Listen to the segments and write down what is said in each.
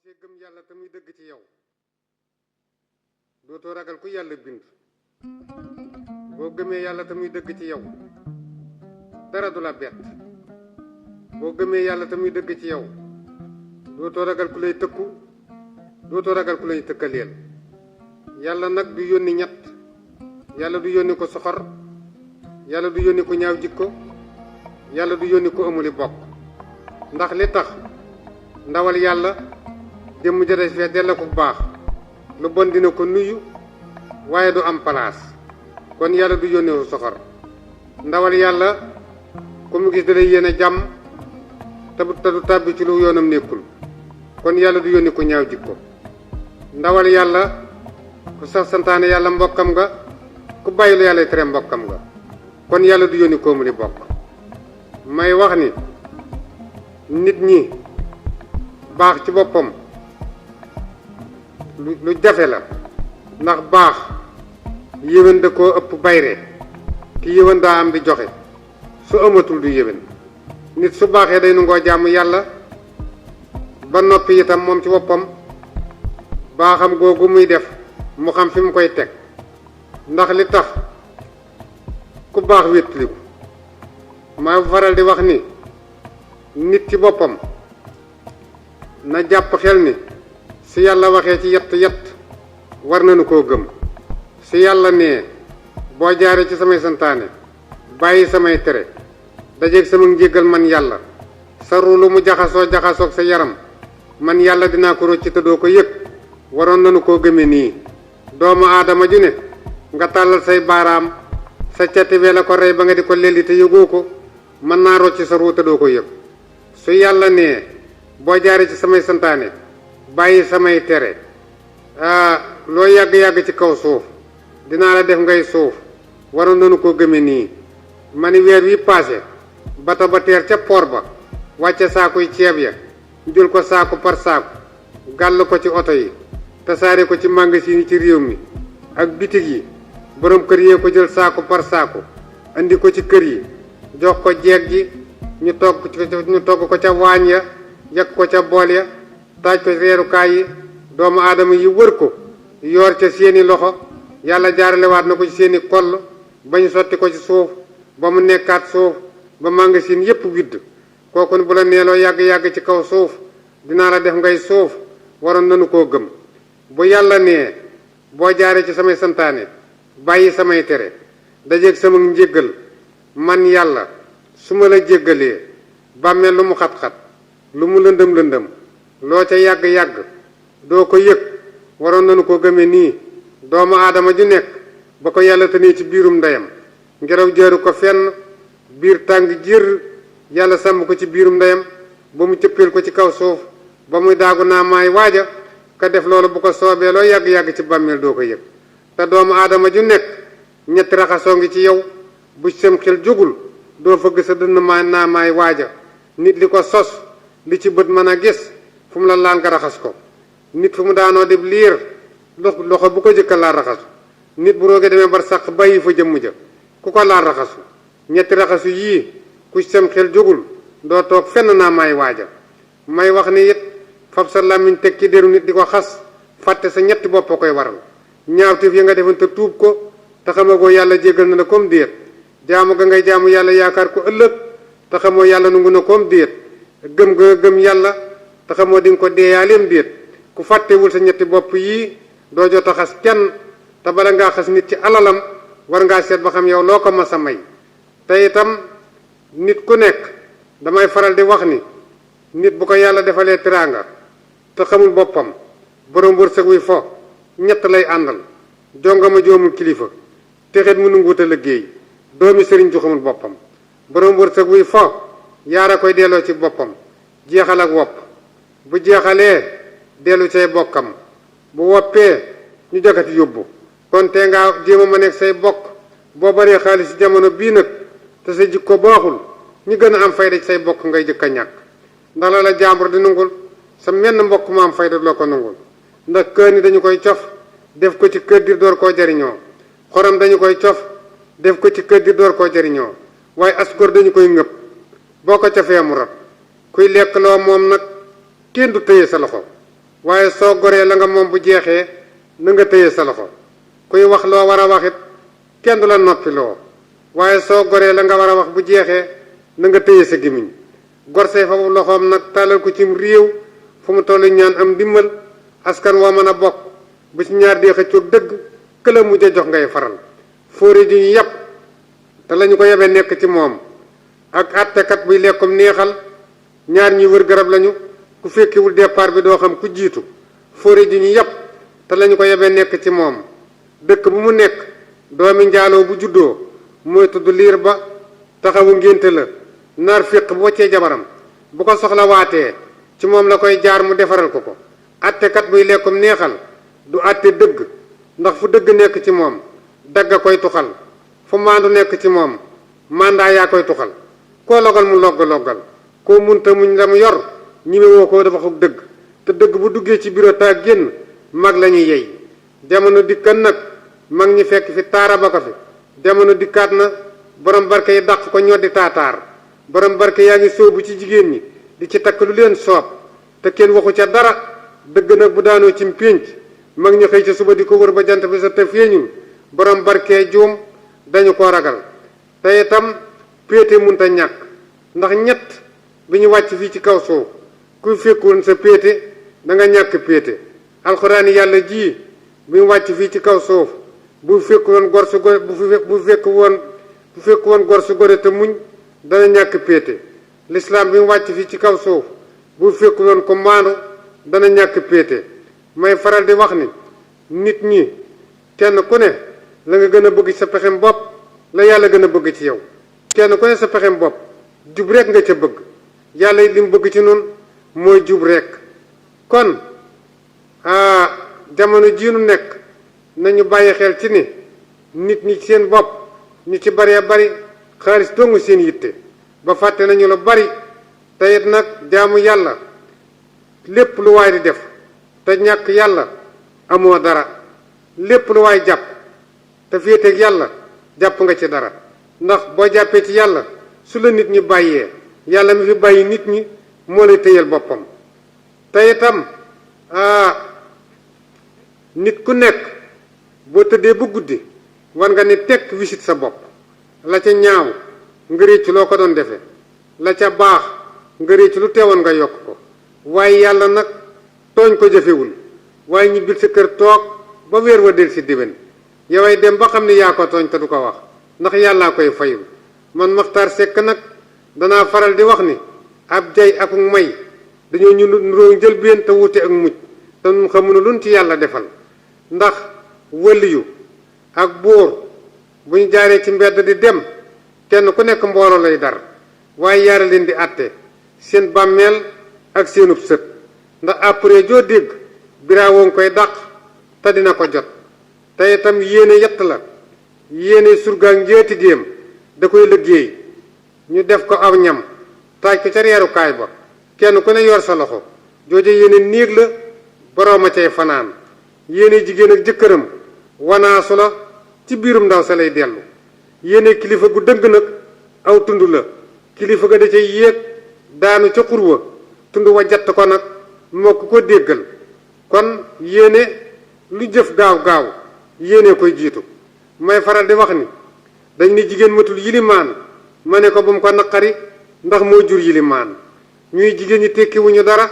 xasee gëm yàlla te muy dëgg ci yow dootoo ragal ku yàlla bind. boo gëmee yàlla te muy dëgg ci yow dara du la bett. boo gëmee yàlla te muy dëgg ci yow dootoo ragal ku lay tëkku dootoo ragal ku lay tëkkaleel. yàlla nag du yónni ñett. yàlla du yónni ko soxor. yàlla du yónni ko ñaaw jikko. yàlla du yónni ko amuli bokk. ndax li tax ndawal yàlla jëmm ja des fee della ko baax lu bon dina ko nuyu waaye du am palaas. kon yàlla du yónni wu soxor. ndawal yàlla ku mu gis da lay yéene jàmm te du tàbbi ci lu yoonam nekkul. kon yàlla du yónni ko ñaaw jikko. ndawal yàlla ku sax santaane yàlla mbokkam nga ku bàyyi lu yàlla tere mbokkam nga. kon yàlla du yónni ko mu li bokk. may wax ni nit ñi baax ci boppam lu jafe la. ndax baax yéwén da koo ëpp bayre. ki yéwén daa am di joxe su amatul du yéwén. nit su baaxee day nangoo jaamu yàlla ba noppi itam moom ci boppam baaxam googu muy def mu xam fi mu koy teg. ndax li tax ku baax wéttaliku maa faral di wax ni nit ci boppam na jàpp xel ni su yàlla waxee ci yett war nañu koo gëm. su yàlla nee boo jaaree ci samay santaane bàyyi samay tere dajeeg sama njéggal man yàlla sa ruu lu mu jaxasoog sa yaram man yàlla dinaa ko rocci te doo ko yëg. waroon nañu koo gëme nii. doomu aadama ju ne nga tàllal say baaraam sa cati bee la ko rey ba nga di ko lelli te yëgoo ko mën naa rocci sa ruu te doo ko yëg. su yàlla nee boo jaaree ci samay santaane bàyyi samay tere loo yàgg-yàgg ci kaw suuf dinaa la def ngay suuf. waroon nañu koo gëme nii. mani weer wi paase bata ba teer ca poor ba wàcce saakuy ceeb ya jël ko saaku par saaku gàll ko ci oto yi tasaare ko ci magasin yi ci réew mi ak bitig yi. borom kër yee ko jël saaku par saaku andi ko ci kër yi jox ko jeeg ji ñu togg ko ca waañ ya yàq ko ca bool ya taaj ko reerukaay yi. doomu aadama yi wër ko yoor ca seeni loxo yàlla jaaralewaat na ko ci seeni koll bañ sotti ko ci suuf ba mu nekkaat suuf ba magasin yépp widd. kooku bu la neeloo yàgg-yàgg ci kaw suuf dinaa la def ngay suuf. waroon nañu koo gëm. bu yàlla nee boo jaaree ci samay santaane bàyyi samay tere dajeeg sama njéggal man yàlla su ma la jéggalee bàmmeel lu mu xat-xat lu mu lëndëm loo ca yàgg-yàgg doo ko yëg. waroon nañu koo gëmee nii. doomu aadama ju nekk ba ko yàlla tënee ci biirum ndeyam ngelaw jaaru ko fenn biir tàng jër yàlla sàmm ko ci biirum ndeyam ba mu cëppeel ko ci kaw suuf ba muy daagu naa maay waaja ka def loolu bu ko soobee loo yàgg-yàgg ci bàmmeel doo ko yëg. te doomu aadama ju nekk ñetti raxasoo ngi ci yow bu sem xel jógul doo fëgg sa dënn naa maay waaja. nit li ko sos li ci bët mën a gis fu mu la laal nga raxas ko. nit fu mu daanoo dib liir loxo bu ko jëkka laal raxasu. nit bu roogee demee bar sàq bàyyi fa jëmm ja ku ko laal raxasu. ñetti raxasu yii ku sem xel jógul doo toog fenn naa maay waaja. may wax ni it fab sa làmmiñ teg ci deru nit di ko xas fàtte sa ñetti bopp koy waral. ñaawteef yi nga defoon te tuub ko te xamagoo yàlla jéggal na la comme déet. jaamu ga ngay jaamu yàlla yaakaar ko ëllëg te xamoo yàlla nangu na comme déet. gëm ga gëm yàlla te xamoo di nga ko deeyaaleem déet. ku fàttewul sa ñetti bopp yii doo jot a xas kenn. te bala ngaa xas nit ci alalam war ngaa seet ba xam yow loo ko mas a may. te itam nit ku nekk damay faral di wax ni nit bu ko yàlla defalee teraanga te xamul boppam borom wërsëg wi fo ñett lay àndal. jongama joomul kilifa texet mu nanguwut a liggéey doomi sëriñ ju xamul boppam. borom wërsëg wuy fo yaara koy delloo ci boppam jeexal ak wopp bu jeexalee dellu cay bokkam bu woppee ñu jagati yóbbu. kon te ngaa jéem a ma nekk say bokk boo baree xaalis ci jamono bii nag te sa jikko baaxul ñi gën a am fayda ci say bokk ngay jëkk a ñàkk. ndax la jàmbur di nangul sa menn mbokk mu am fayda loo ko nangul. ndax kër ni dañu koy cof def ko ci kër di door koo jariñoo. xorom dañu koy cof def ko ci kër di door koo jariñoo. waaye asgor dañu koy ngëpp boo ko cofee mu rot. kuy lekk loo moom nag kenn du téye sa loxo waaye soo goree la nga moom bu jeexee na nga téye sa loxo kuy wax loo war a waxit kenn du la noppi loo waaye soo goree la nga war a wax bu jeexee na nga téye sa gémmiñ gor say fa loxoom nag tàllal ko cim réew fu mu tollu ñaan am ndimbal askan woo mën a bokk bu ci ñaar dee xëccoog dëgg këla mujj a jox ngay faral fóore ji ñu yàpp te lañu ko yebe nekk ci moom ak àttekat buy lekkum neexal ñaar ñuy wër garab lañu ku fekkiwul départ bi doo xam ku jiitu fóore ji ñu yàpp te lañu ko yebe nekk ci moom dëkk bu mu nekk doomi njaaloo bu juddoo mooy tudd liir ba taxawu ngénte la naar féq bu waccee jabaram bu ko soxla waatee ci moom la koy jaar mu defaral ko àttekat buy lekkum neexal du àtte dëgg ndax fu dëgg nekk ci moom dagg a koy tuxal fu maandu nekk ci moom mandat yaa koy tuxal koo logal mu loggal koo munta muñ la mu yor ñime woo koo dafa xug dëgg te dëgg bu duggee ci bureau taa génn mag la ñuy yey jamono dikkan nag mag ñi fekk fi taara ba ko fi jamono dikkaat na borom barke yi dàq ko ñoddi taataar borom barke yaa ngi sóobu ci jigéen ñi di ci takk lu leen soob te kenn waxu ca dara dëgg nag bu daanoo ci pénc mag ñi xëy ca suba di ko wër ba jant bi sa te feeñul borom barke juum dañu ko ragal te itam péete munta ñàkk ndax ñett bi ñu wàcc fii ci kaw suuf ku fekkoon sa péete da nga ñàkk péete alxuraan yàlla ji bi mu wàcc fii ci kaw suuf bu fekk woon gor su gore bu fekk woon gor su gore te muñ dana ñàkk péete lislaam bi mu wàcc fii ci kaw suuf bu fekk woon ko maandu dana ñàkk péete may faral di wax ni nit ñi kenn ku ne la nga gën a bëgg ci sa pexem bopp la yàlla gën a bëgg ci yow kenn ku ne sa pexem bopp jub rek nga ca bëgg yàlla li mu bëgg ci noonu mooy jub rek kon jamono jii nu nekk nañu bàyyi xel ci ni nit ñi seen bopp ñu ci baree bari xaalis dongu seen yitte ba fàtte nañu lu bari te it nag jaamu yàlla lépp lu waay di def te ñàkk yàlla amoo dara lépp lu waay jàpp te féeteeg yàlla jàpp nga ci dara ndax boo jàppee ci yàlla su la nit ñi bàyyee yàlla mi fi bàyyi nit ñi moo lay téyal boppam te itam nit ku nekk boo tëddee ba guddi war nga ni tekk wisit sa bopp la ca ñaaw nga réccu loo ko doon defee la ca baax nga réccu lu teewoon nga yokk ko waaye yàlla nag tooñ ko jëfewul waaye ñibbil sa kër toog ba weer wa del si déwén yoway dem ba xam ne yaa ko tooñ te du ko wax ndax yàllaa koy fayul man Maxtaar Sekk nag danaa faral di wax ni ab jay ak may dañoo ñu nuróo njëlbéen te wuute ak mujj te nun xamuñu luñ ci yàlla defal ndax wëliyu ak buur bu ñu jaaree ci mbedd di dem kenn ku nekk mbooloo lay dar waaye yaara leen di àtte seen bàmmeel ak seenub sët ndax après joo dégg biraawoo ngi koy dàq te dina ko jot te itam yéene yett la yéene surga njeeti géem da koy liggéey ñu def ko aw ñam taaj ko ca reerukaay ba kenn ku ne yor sa loxo jooje yéene néeg la boroom a cay fanaan yéene jigéen ak jëkkëram wanaasu la ci biirum ndaw sa lay dellu yéene kilifa gu dëng nag aw tund la kilifa ga da cay yéeg daanu ca xurwa tund wa jatt ko nag moo ko déggal kon yéene lu jëf gaaw yéene koy jiitu may faral di wax ni dañ ne jigéen matul yilimaan ma ne ko bu mu ko naqari ndax moo jur yilimaan ñuy jigéen ñi tekkiwuñu dara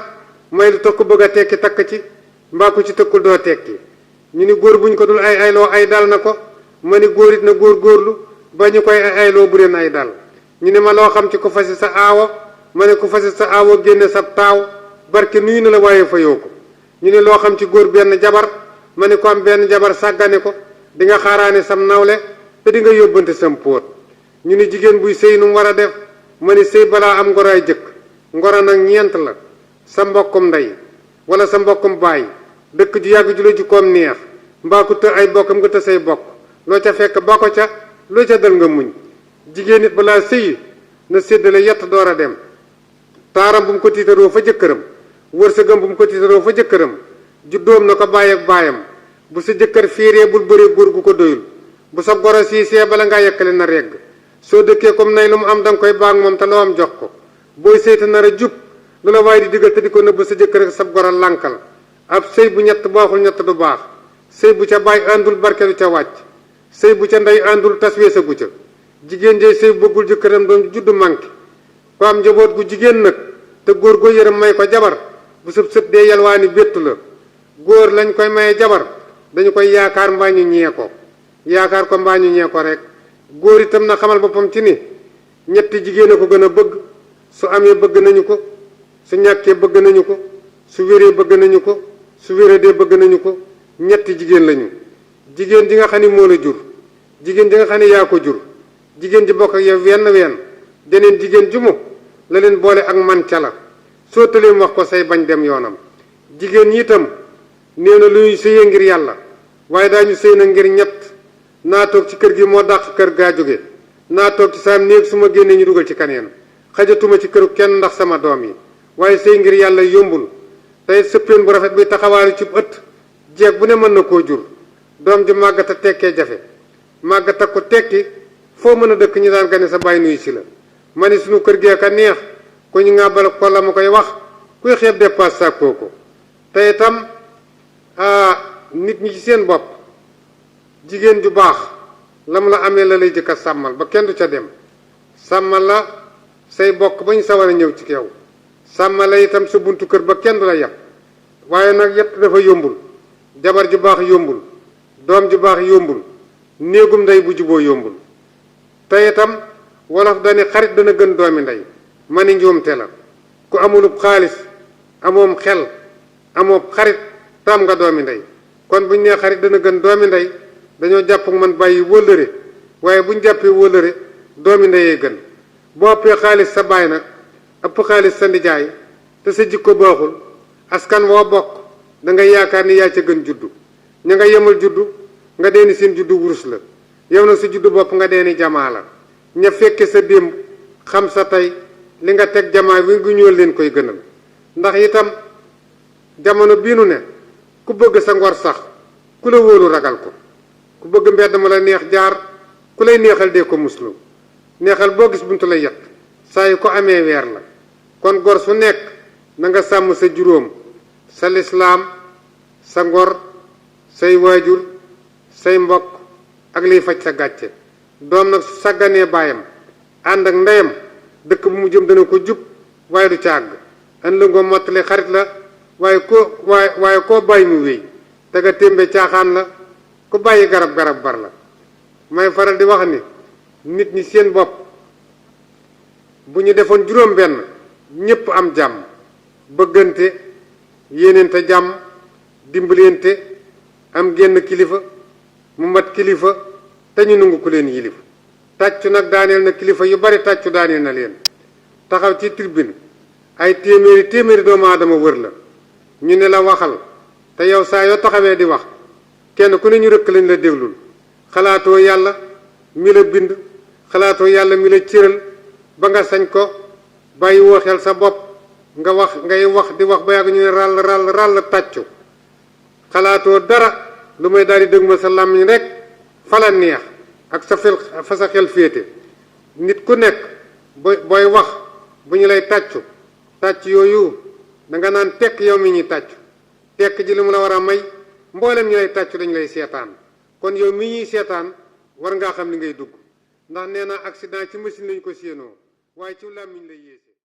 may lu tax ko bëgg a tekki takk ci mbaa ko ci tëkkul doo tekki ñu ni góor buñ ko dul ay ayloo ay dal na ko ma ni góor it na góor góorlu ba ñu koy ay ayloo bu leen ay dal ñu ne ma loo xam ci ko fasi sa aawo ma ne ku fasi sa aawo génne sa taaw barke nuyu na la waaye fayoo ko ñu ne loo xam ci góor benn jabar ma ne ko am benn jabar sàggane ko di nga xaaraane sam nawle te di nga yóbbante sam póot ñu ne jigéen buy sëy nu mu war a def ma ne sëy balaa am ngoroy jëkk ngoro nag ñeent la sa mbokkum ndey wala sa mbokkum baay dëkk ju yàgg ju la jukkoom neex mbaa ku të ay bokkam nga të say bokk loo ca fekk ba ko ca loo ca dal nga muñ jigéen nit balaa sëyi na séddale yett door a dem taaram bu mu ko tiitaroo fa jëkkëram wërsëgam bu mu ko tiitaroo fa jëkkëram juddoom na ko bàyyi ak baayam bu sa jëkkër fiiree bul bëree góor gu ko doyul bu sa goro siisee bala ngaa yekkale na regg soo dëkkee comme nay lu mu am danga koy baag moom te loo am jox ko booy seyta nar a jub lu la waaye di digal te di ko nëbb sa jëkkër ak sab goro lànkal ab sëy bu ñett baaxul ñett du baax sëy bu ca bàyyi àndul barke du ca wàcc sëy bu ca ndey àndul tas weesagu ca jigéen jey sëy bëggul jëkkëram doom juddu manqué ko am njaboot gu jigéen nag te góor go yërëm may ko jabar bu sëb sët dee yalwaani béttu la góor lañ koy maye jabar dañu koy yaakaar mbaa ñu ñee ko yaakaar ko mbaa ñu ñee ko rek góor itam na xamal boppam ci ni ñetti jigéen a ko gën a bëgg su amee bëgg nañu ko su ñàkkee bëgg nañu ko su wéree bëgg nañu ko su wéradee bëgg nañu ko ñetti jigéen lañu jigéen ji nga xam ni moo la jur jigéen ji nga xam ne yaa ko jur jigéen ji bokk ak yow wenn deneen jigéen ju mu la leen boole ak man ca la soo tëleem wax ko say bañ dem yoonam jigéen ñi itam nee na lu ñuy sëyee ngir yàlla waaye daañu sëy na ngir ñett naa toog ci kër gi moo dàq kër gaa jóge naa toog ci saam néeg su ma génnee ñu dugal ci kaneen xajatuma ci këru kenn ndax sama doom yi waaye sëy ngir yàlla yombul tey sëppeen bu rafet bi taxawaalu ci ëtt jeeg bu ne mën na koo jur doom ji màggata tekkee jafe màggata ko tekki foo mën a dëkk ñu daan gane sa bàyyi nuyu si la ma ni suñu kër gee ka neex ku ñu ngàbbal ko la ma koy wax kuy xeeb dépasse sàkkoo ko te itam nit ñi ci seen bopp jigéen ju baax lam la amee la lay jëkk a sàmmal ba kenn du ca dem sàmmal la say bokk ba ñu sawar a ñëw ci yow sàmmal la itam sa buntu kër ba kenn du la yàpp waaye nag yett dafa yombul jabar ju baax yombul doom ju baax yombul néegum ndey bu juboo yombul te itam wolof dani xarit dana gën doomi ndey ma ni njuumte la ku amulub xaalis amoom xel amoo xarit tam nga doomi ndey kon buñ nee xarit dana gën doomi ndey dañoo jàpp man bàyyi wóllëre waaye buñ jàppee wóllëre doomi ndeyee gën boo ëppee xaalis sa baay nag ëpp xaalis sa ndijaay te sa jikko baaxul askan woo bokk da nga yaakaar ni yaa ca gën juddu ña nga yemal juddu nga deeni seen juddu wurus la yow nag sa juddu bopp nga deeni jamaa la ña fekke sa démb xam sa tey li nga teg jamaa wi ngu ñëw leen koy gënal ndax itam jamono bii nu ne ku bëgg sa ngor sax ku la wóolu ragal ko ku bëgg mbedd ma la neex jaar ku lay neexal dee ko muslu neexal boo gis buntu la yett saa yu ko amee weer la kon gor su nekk na nga sàmm sa juróom sa lislaam sa ngor say waajur say mbokk ak liy faj sa gàcce doom nag su sàgganee baayam ànd ak ndeyam dëkk bu mu jëm dana ko jub waaye du càgg an la ngoo mottali xarit la waaye koo bàyyi mu wéy te nga témbe caaxaan la ku bàyyi garab bar la may faral di wax ni nit ñi seen bopp bu ñu defoon juróom benn ñépp am jàmm bëggante yéeneente jàmm dimbalante am génn kilifa mu mat kilifa te ñu nangu ku leen yilif tàccu nag daaneel na kilifa yu bari tàccu daaneel na leen taxaw ci tribune ay téeméeri doomu aadama wër la ñu ne la waxal te yow saa yoo taxawee di wax kenn ku ne ñu rëkk lañ la déglul xalaatoo yàlla mi la bind xalaatoo yàlla mi la cëral ba nga sañ ko bàyyi woo xel sa bopp ngay wax di wax ba yàgg ñu ne ràll tàccu xalaatoo dara lu may daal di dëgg ma sa làmmiñ rek fa la neex ak fa sa xel féete nit ku nekk booy wax bu ñu lay tàccu tàcc yooyu danga naan tekk yow mi ñuy tàccu tekk ji li mu la war a may mboolem ñu lay tàccu dañu lay seetaan kon yow mi ñuy seetaan war ngaa xam li ngay dugg ndax nee naa accident ci machine lañu ko séenoo waaye ci làmmiñ lay yées